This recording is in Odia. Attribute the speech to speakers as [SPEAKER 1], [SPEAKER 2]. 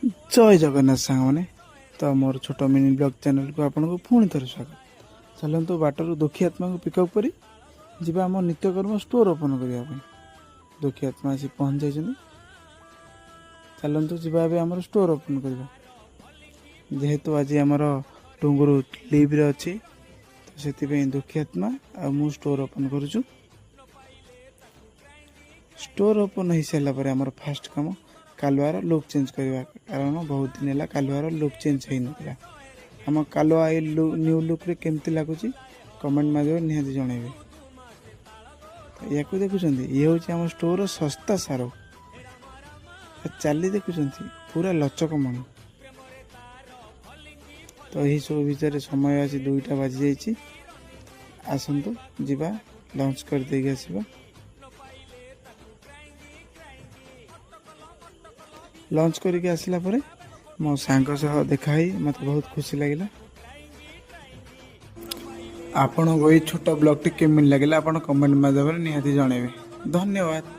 [SPEAKER 1] ଜୟ ଜଗନ୍ନାଥ ସାଙ୍ଗମାନେ। ତ ମୋର ଛୋଟ ମିନି ବ୍ଲଗ୍ ଚ୍ୟାନେଲକୁ ଆପଣଙ୍କୁ ପୁଣି ଥରେ ସ୍ୱାଗତ। ଚାଲନ୍ତୁ, ବାଟରୁ ଦୁଃଖୀ ଆତ୍ମାକୁ ପିକଅପ୍ କରି ଯିବା ଆମ ନିତ୍ୟକର୍ମ ଷ୍ଟୋର୍ ଓପନ୍ କରିବା ପାଇଁ। ଦୁଃଖୀ ଆତ୍ମା ଆସି ପହଞ୍ଚି ଯାଇଛନ୍ତି। ଚାଲନ୍ତୁ ଯିବା ଏବେ ଆମର ଷ୍ଟୋର୍ ଓପନ୍ କରିବା। ଯେହେତୁ ଆଜି ଆମର ଟୁଙ୍ଗୁରୁ ଲିଭ୍ରେ ଅଛି, ତ ସେଥିପାଇଁ ଦୁଃଖୀ ଆତ୍ମା ଆଉ ମୁଁ ଷ୍ଟୋର୍ ଓପନ୍ କରୁଛୁ। ଷ୍ଟୋର୍ ଓପନ୍ ହେଇସାରିଲା ପରେ ଆମର ଫାଷ୍ଟ କାମ କାଲୁଆର ଲୁକ୍ ଚେଞ୍ଜ କରିବା, କାରଣ ବହୁତ ଦିନ ହେଲା କାଲୁଆର ଲୁକ୍ ଚେଞ୍ଜ ହେଇନଥିଲା। ଆମ କାଲୁଆ ଏଇ ନ୍ୟୁ ଲୁକ୍ରେ କେମିତି ଲାଗୁଛି, କମେଣ୍ଟ ମାଧ୍ୟମରେ ନିହାତି ଜଣାଇବେ। ତ ୟାକୁ ଦେଖୁଛନ୍ତି, ଇଏ ହେଉଛି ଆମ ଷ୍ଟୋର ଶସ୍ତା ସାର। ଚାଲି ଦେଖୁଛନ୍ତି, ପୁରା ଲଚକ ମଣି। ତ ଏହିସବୁ ଭିତରେ ସମୟ ଆସି 2ଟା ବାଜିଯାଇଛି। ଆସନ୍ତୁ ଯିବା, ଲଞ୍ଚ କରିଦେଇକି ଆସିବା। ଲଞ୍ଚ କରିକି ଆସିଲା ପରେ ମୋ ସାଙ୍ଗ ସହ ଦେଖା ହେଇ ମୋତେ ବହୁତ ଖୁସି ଲାଗିଲା। ଆପଣଙ୍କୁ ଏଇ ଛୋଟ ବ୍ଲଗ୍ଟି କେମିତି ଲାଗିଲା, ଆପଣ କମେଣ୍ଟ ମାଧ୍ୟମରେ ନିହାତି ଜଣାଇବେ। ଧନ୍ୟବାଦ।